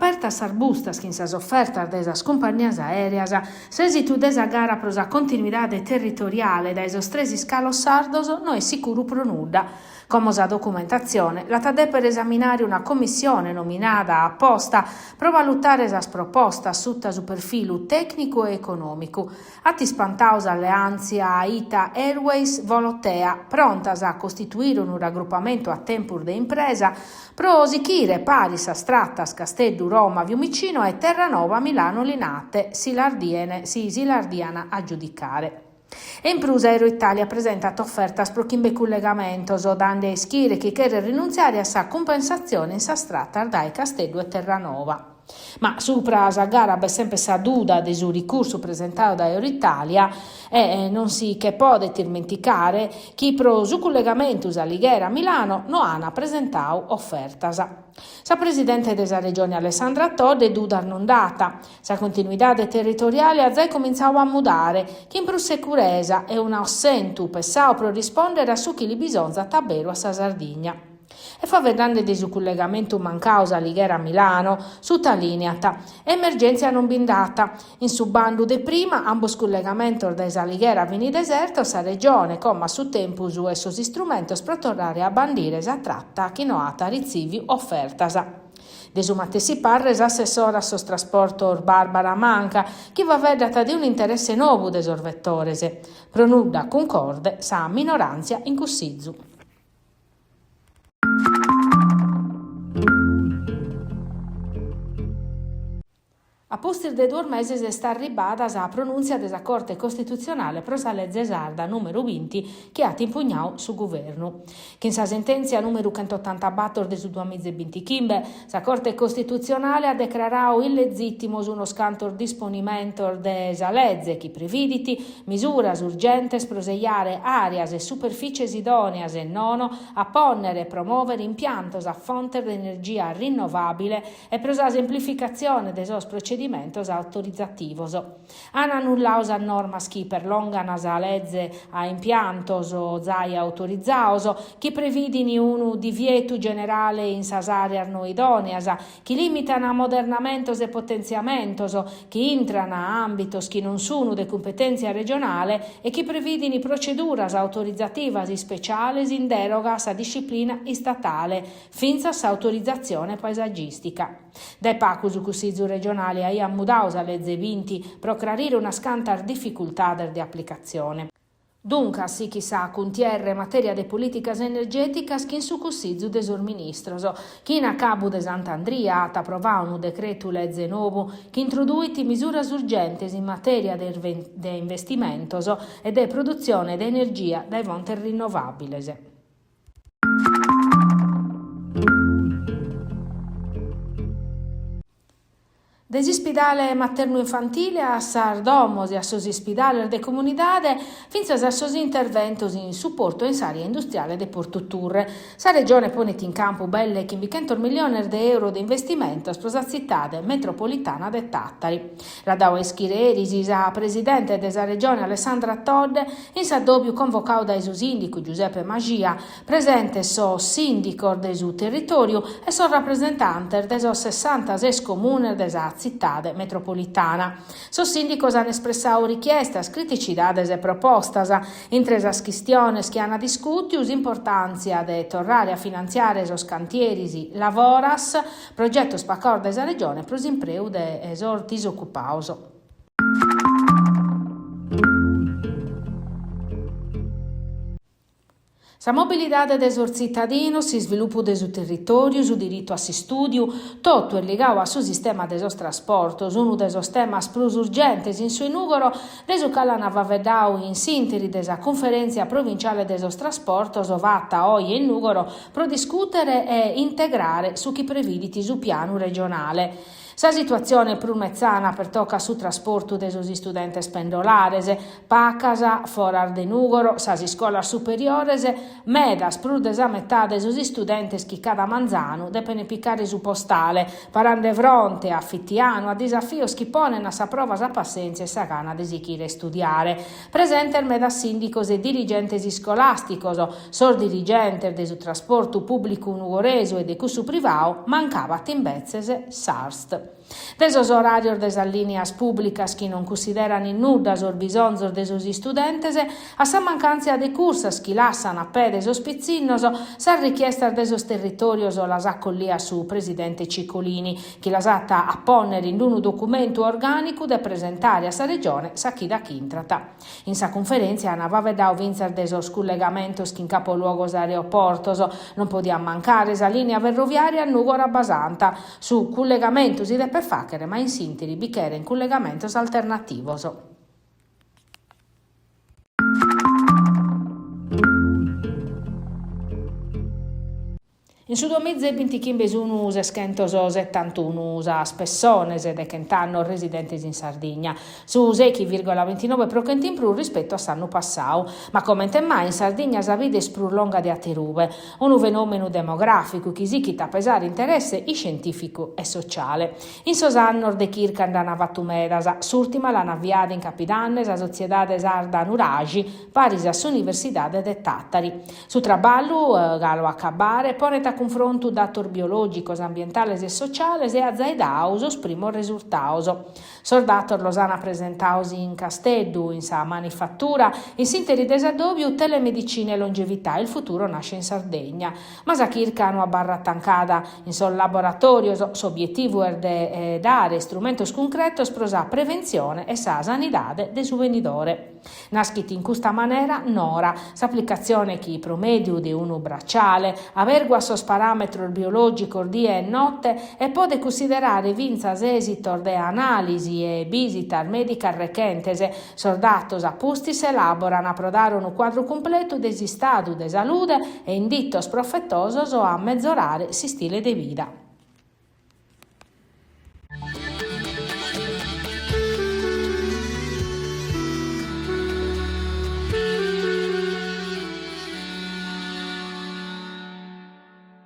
Apertas sas bustas chin sas ofertas de sas cumpannias aèreas, s'èsitu de sa gara pro sa continuidade territoriale dae sos tres iscalos sardos no est sicuru pro nudda. Como sa documentatzione l'at a dèpere esaminare una commissione nominada a posta pro valutare sas propostas suta su perfilu tècnicu e econòmicu. At ispantadu s'alleàntzia Ita Airways Volotea, prontas a costituire unu ragrupamentu a tempus de impresa pro sichire paris sas tratas Casteddu-Roma-Fiumicino e Terranova-Milano-Linate si las dien si si las dian agiudicare. E in prus Aeroitalia presentat ofertas pro chimbe cullegamentos, dande a ischire chi cheret rinuntziare a sa cumpensatzione in sas tratas dae Casteddu e Terranova. Ma supra sa gara b'est semper sa duda de su ricursu presentadu dae Aeroitalia e non si che podet ismenticare chi pro su cullegamentu S'Alighera-Milano no an presentadu ofertas. Sa presidente de sa Regione Alessandra Todde dudas non nd'at. Sa continuidade territoriale at zai comintzadu a mudare, chin prus securesa e un'assentu pessadu pro rispòndere a su chi li bisonzat a beru a sa Sardigna. E faeddende de su cullegamentu mancadu S'Alighera-Milano, sutalìniat, Emergèntzia non bi nd'at. In su bandu de prima, ambos cullegamentos dae S'Alighera fin desertos, sa Regione como at su tempus e sos istrumentos pro torrare a bandire sa trata chi no at ritziviu ofertas. De su matessi parre s'assessora a sos trasportos Barbara Manca, chi faeddat de un'interesse nou de sos vetores. Pro nudda cuncorde sa minoràntzia in Cussizu. A pustis de duos meses est arribbada sa pronùntzia de sa Corte Costitutzionale pro sa leze sarda nùmeru binti chi at impugnadu su Guvernu. Chin sa sentèntzia nùmeru chentottantabattor de su duamiza e bintichimbe, sa Corte Costitutzionale at decraradu illezìtimos unos cantos disponimentos de sa leze chi previdit Misuras urgentes pro sejare àreas e superfìcies idòneas e nono a pònnere e promòvere impiantos a fontes de energia rinnovàbile e pro sa semplificatzione de sos procedimentos autorizativos. An annulladu sas normas chi perlongan sa leze a impiantos zai autorizados, chi previdin unu divietu generale in sas àreas no idòneas, chi lìmitan ammodernamentos e potentziamentos, chi intran a àmbitos chi non sun de cumpetèntzia regionale e chi previdin proceduras autorizativas ispeciales in dèroga a sa disciplina istatale, fintzas s'autorizatzione paesagìstica. Dae pagu su Cussizu regionale aiat mudadu sa leze binti pro crarire unas cantas dificultades de aplicatzione. Duncas sichit sa cuntierra in matèria de polìticas energèticas chin su Cussizu de sos Ministros, chi in acabu de Sant'Andria at aprovadu unu decretu leze nou chi introduit misuras urgentes in matèria de investimentos e de produtzione de energia dae fontes rinnovàbiles. De s'ispidale maternu-infantile a sas domos e a sos ispidales de comunidade, fintzas a sos interventos in su portu e in s'àrea industriale de Portu Turre. Sa Regione ponet in campu belle chimbichentos milliones de euro de investimentos pro sa tzitade metropolitana de Tàtari. L'at dadu a ischire eris sa presidente de sa Regione Alessandra Todde in s'addòbiu convocadu dae su sìndicu Giuseppe Maxia Presentes sos sìndicos de su territòriu e sos rapresentantes de sos sessantases comunes de sa tzitade metropolitana. Sos sìndicos an espressadu richiestas, criticidades e propostas. Intre sas chistiones chi an discùtiu, s'importàntzia de torrare a finantziare sos cantieris Lavoras, progetos pagados dae sa Regione pro s'impreu de sos disocupados. Sa mobilidade de sos tzitadinos, s'isvilupu de su territòriu, su diritu a s'istùdiu, totu est ligadu a su sistema de sos trasportos, unu de sos temas prus urgentes in su 'e Nùgoro, de su cale an faeddadu in s'ìnteri de sa Cunferèntzia Provinciale de sos Trasportos fata oje in Nùgoro pro discùtere e integrare su chi previdit su pianu regionale. Sa situatzione prus metzana pertocat su trasportu de sos istudentes pendolares, pacas, foras de Nùgoro, sas iscolas superiores, medas prus de sa metade sos istudentes chi cada manzanu depent picare su postale, parande fronte a fitianu a disafios chi ponent a sa prova sa passèntzia e sa gana de sighire a istudiare. Presentes medas sìndicos e dirigentes iscolàsticos, sos dirigentes de su trasportu pùblicu nugoresu e de cussu privau, mancabat imbetzes s'Arst. De sos oràrios de sas lìnias pùblicas chi non cussideran in nudda sos bisonzos de sos istudentes, a sa mancàntzia de cursas chi lassan a pede sos pitzinnos, sas richiestas de sos territòrios las at collias su presidente Ciccolini, chi las at a pònnere in unu documentu orgànicu de presentare a sa Regione sa chida ch'intrat. In sa cunferèntzia ant faeddadu fintzas de sos cullegamentos chin capoluogos e aeroportos. Non podiat mancare sa lìnia ferroviària Nùgoro-Abbasanta. Su cullegamentu si depet fàghere ma in s'ìnteri bi cherent cullegamentos alternativos. In su duamiza e bintichimbe sun seschentosetantunu sas pessones de chent'annos residentes in Sardigna, su seichi virgola bintinoe pro chentu in prus rispetu a s'annu passadu. Ma comente mai in Sardigna sa vida est prus longa de aterube? Unu fenòmenu demogràficu chi sichit a pesare interesse iscientìficu e sociale. In sos annos de chirca nd'an fatu medas, s'ùrtima l'an aviada in Capidanne sa Sotziedade Sarda Nuraxi, paris a s'Universidade de Tàtari. Su traballu, galu a acabare, ponet a cunfrontu datos biològicos, ambientales e sociales e at zai dadu sos primos resurtados. Sos datos los ant presentados in Casteddu, in sa Manifattura, in s'ìnteri de s'addòbiu Telemedicina e longevità, il futuro nasce in Sardegna. Ma sa chirca no abarrat tancada in sos laboratòrios, s'obietivu est de dare istrumentos cuncretos pro sa preventzione e sa sanidade de su benidore. Naschit in custa manera Nora, s'aplicatzione chi, pro mèdiu de unu braciale, avèrguat sos paràmetros biològicos die e note e podet cunsiderare fintzas èsitos de anàlisi e bìsitas mèdicas rechentes. Sos datos a pustis s'elàboran pro dare unu cuadru cumpletu de s'istadu de salude e inditos profetosos a mezorare s'istile de vida.